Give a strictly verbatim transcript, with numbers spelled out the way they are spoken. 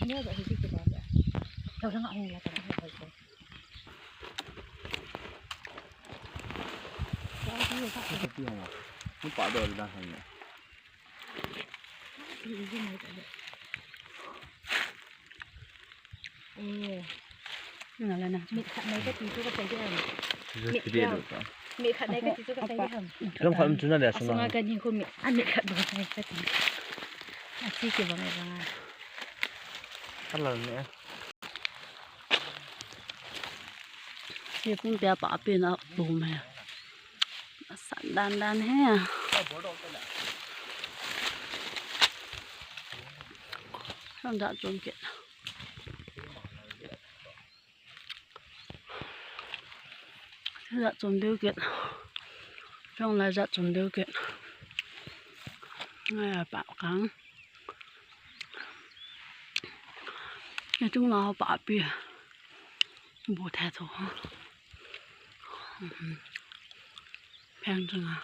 Nga le na. Mit khat nei kati chu kasei ding ham. Mit khat nei kati chu kasei ding ham. Lam khat chu na le. Asunga ka ding khu mit, a mit khat bou nei kati. Achi kibang e bang a. Kalal ne. Sipum pia pa pi na pum he. Asan dan dan he. Sang da chom ke. Jat chom deu kit. Chong lai jat chom deu kit. Ngai a pa kang. Ni chung la pa pi. Bu the tho. Pheng chang a.